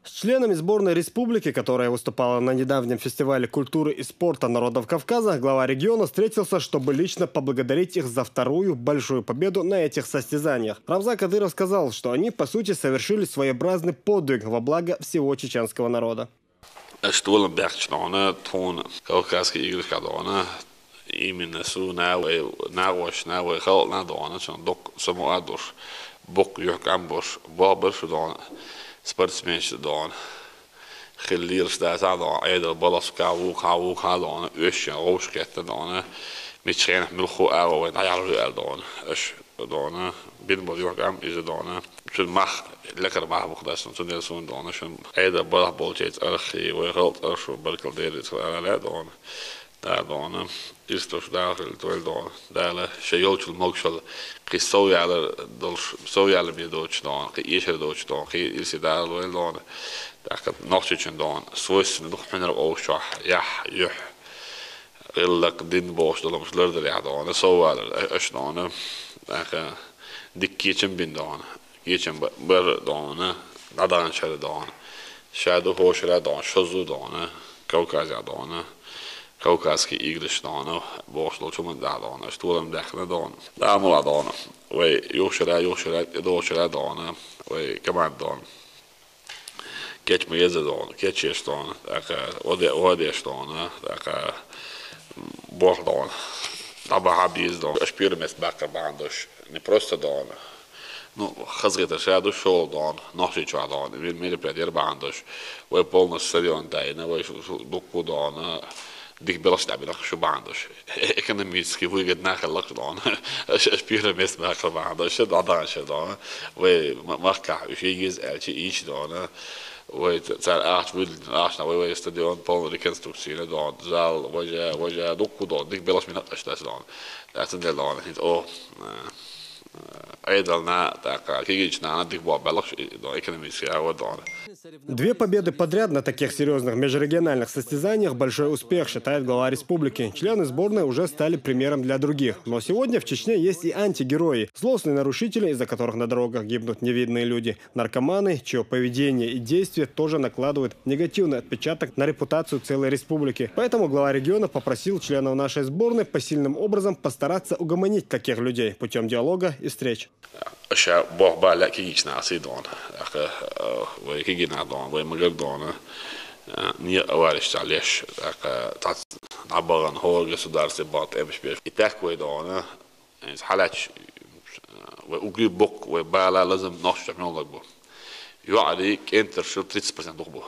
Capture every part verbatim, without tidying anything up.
С членами сборной республики, которая выступала на недавнем фестивале культуры и спорта народов Кавказа, глава региона встретился, чтобы лично поблагодарить их за вторую большую победу на этих состязаниях. Рамзан Кадыров сказал, что они, по сути, совершили своеобразный подвиг во благо всего чеченского народа. Аш толам бяхча доана тхона Кавказский играшка доана. Именно сона вай нагӀошна, вай халкъна доана, цун доккха самоадуш, боккха юхькам бош, бохбар шу доана, спортсменш доана. Хиллирш да са доана, Ӏедал балас ка вуха, вуха доана, уьш шен гӀовш кхетта доана, мичхенах милху ава вай дӀаяхьу аьл доана. Аш доана, бин бол юхькам иза доана. Цун мах, лекар мах бух дас, цун дел сун доана, шун Ӏедал балас болче цӀархи, вай халкъ цӀаршу, баркал дери цӀархи доана. Да доана, ирс дош Дала хилда вай доана. Дала ша йолчул могушал, кхы сов ялар долш, сов ялар бе доч доана, кхы эшар доч доана, кхы ирси Дала вай доана. ТӀаккха нохчичун доана, свойственно дух хьунар овшох, яхь, юхь, гӀиллакх, дин бош доламш лардар яхь доана, сов ялар, аш доана. ТӀаккха диккичун бин доана. Кечам ба-, бар доана, дӀадахан шера доана. Ша ду хӀошара доана, шозу доана, Кавказя доана, Кавказский играш доана, бохуш долчу хӀуман да доана, аш толам даьхна доана. Дамала доана, вай юхшара, юхшара, тӀедохшара доана, вай команда доана. Кечма еза доана, кечеш доана, тӀаккха оде-, одеш доана, тӀаккха бох доана. ДӀабаха бийз доана. Аш пирамес баккхар бахьан дош. Не просто доана. Ну, хазгӀетар ша ду шола доана, нохчий чохь доана. Вир мероприятие яр бахьан дош. Вай полностью стадион дайна, вай шу, шу дукку доана. Дих белаш дӀабинах шу бахьан дош. Экономически выгодно хиллакх доана. Аш, аш пирамес баккхар бахьан дош, дӀадахан шер доана. Вай ма-, махкахь уьш егиз аьлча ийч доана. Вай ца-, цара ахча вуьлла, ахча на вай, вай стадион полный реконструкцийна доана. Зал, важа, важа, дукку доана. Дих белаш минакъаш дас доана. Дацан дел доана. ХӀинца, о, Ӏедална, тӀаккха кегийча нахана дика боху баьллакх шу, и, до, экономически агӀор доана. Две победы подряд на таких серьёзных межрегиональных состязаниях — большой успех, считает глава республики. Члены сборной уже стали примером для других. Но сегодня в Чечне есть и антигерои, злостные нарушители, из-за которых на дорогах гибнут невинные люди, наркоманы, чьё поведение и действия тоже накладывают негативный отпечаток на репутацию целой республики. Поэтому глава региона попросил членов нашей сборной посильным образом постараться угомонить таких людей путём диалога и встреч. Ша бох бала кигична сидон. Аха, вай кигина дон, вай магар дон. Не авариш талеш, аха, тац набаган хор государстве бат эмш беш. И так вай дон, хьалач, вай угри бок, вай бала лазам нохча мёллаг бу. ЮӀари кентер шу тридцать процент дух бу.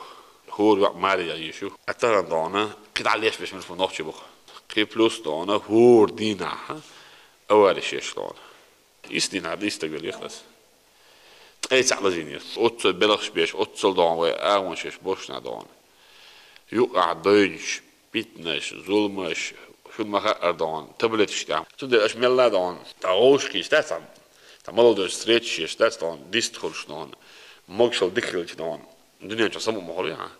ХӀор юӀ Мария йишу. Атаган дона, кхидӀа леш беш мел фу нохча бух. Кхи плюс дона, хӀор дина, авариш еш дона. Ис дина, ис тагвел яхлас. Ткъе цаӀ лазин яс. Оццо белахш беш, оццол дона вай, агӀон шеш бошна дона. Юкъахь дойнаш, питнаш, зулмаш, шун ма хаьар дона, таблеташ тӀехь. Цундела аша мелла дона, та гӀовшкхийш дац хьан, та молодой встречаш дац дона, дист хуьлуш дона, могушал дика хилча дона. Дуьнен чу саму ма хуьлу хьан.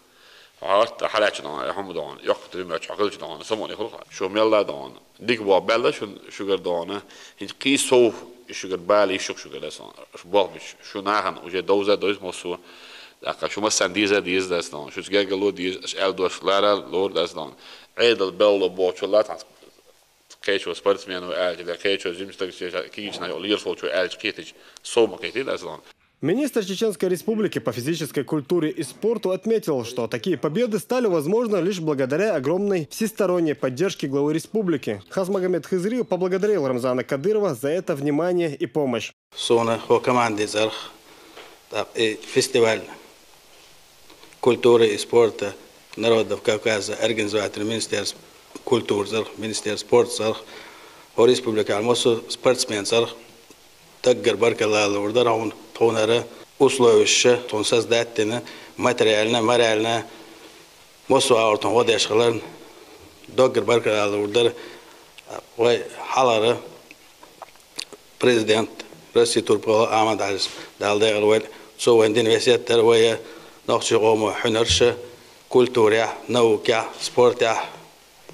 Хьо гӀарта хьалаьча дона, я хьума дона, йоккха дуьнен чу хилча дона, саму не хуьлу хьан. Шу мелла дона. Дика боху баьлла шун шуьгар дона, хӀинца кхий сов шуьгар бала йиш ю шуьгар дас дона. Шу бохбича, шу нахана уже довза довза массо. ТӀаккха шу массарна деза деза дас дона. Шуьца гергало деза, аша аьлла дош лара лора дас дона. Ӏедал белло бохучу латхьанца кхечо спортсмен ву аьлча, кхечо жимстаг кигична лераш волчу аьлча кхетича, сов ма кхетий дас дона. Министр Чеченской Республики по физической культуре и спорту отметил, что такие победы стали возможны лишь благодаря огромной всесторонней поддержке главы республики. Хасмагомед Хизриев поблагодарил Рамзана Кадырова за это внимание и помощь. Суна хӀо команди цӀарах, тӀаккха и фестиваль культуры и спорта народов Кавказа организатор министерство культура цӀарах, министерство спорта цӀарах, хӀо республика массо спортсмен цӀарах даггара баркалла лур дара хьуна, тхунара условиша тхуна создать дина, материально, морально, массо агӀор тхуна гӀо деш хиларна, даггара баркалла лур дара вай хьалара президент России турпала Ахьмад-Ӏалис Дала декъала вай, цо вайн дина весет дара вай нохчий къомо хьуьнарша культурехь, наукехь, спортехь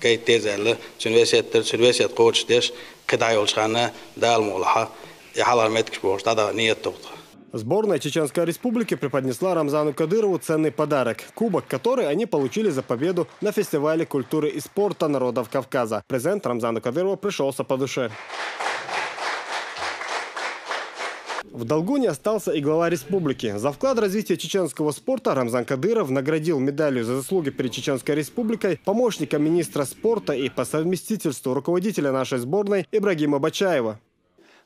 гайта деза аьлла, цуьнан весет дара, цуьнан весет кхочушдеш, кхидӀа йолчу ханна Дала мукъалахьа, и хьалхара меттигаш бохуш дӀадаха нийят доху тхан. Сборная Чеченской Республики преподнесла Рамзану Кадырову ценный подарок — кубок, который они получили за победу на фестивале культуры и спорта народов Кавказа. Презент Рамзану Кадырову пришелся по душе. В долгу не остался и глава республики. За вклад в развитие чеченского спорта Рамзан Кадыров наградил медалью «За заслуги перед Чеченской Республикой» помощника министра спорта и по совместительству руководителя нашей сборной Ибрагима Бачаева.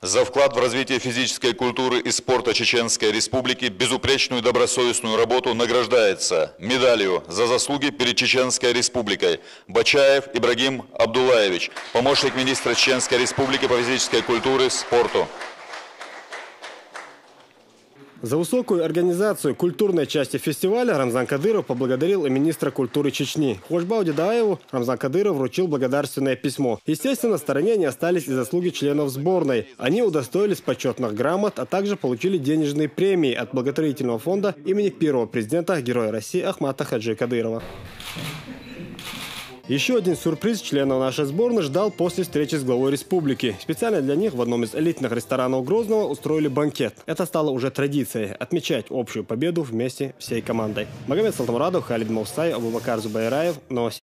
За вклад в развитие физической культуры и спорта Чеченской Республики, безупречную добросовестную работу награждается медалью «За заслуги перед Чеченской Республикой» Бачаев Ибрагим Абдуллаевич, помощник министра Чеченской Республики по физической культуре и спорту. За высокую организацию культурной части фестиваля Рамзан Кадыров поблагодарил и министра культуры Чечни. Хошбау Дедаеву Рамзан Кадыров вручил благодарственное письмо. Естественно, в стороне не остались и заслуги членов сборной. Они удостоились почетных грамот, а также получили денежные премии от благотворительного фонда имени первого президента, Героя России Ахмата Хаджи Кадырова. Еще один сюрприз членов нашей сборной ждал после встречи с главой республики. Специально для них в одном из элитных ресторанов Грозного устроили банкет. Это стало уже традицией — отмечать общую победу вместе всей командой. Магомед Салтамурадов, Халид Мовсай, Абубакар Зубайраев. Новости.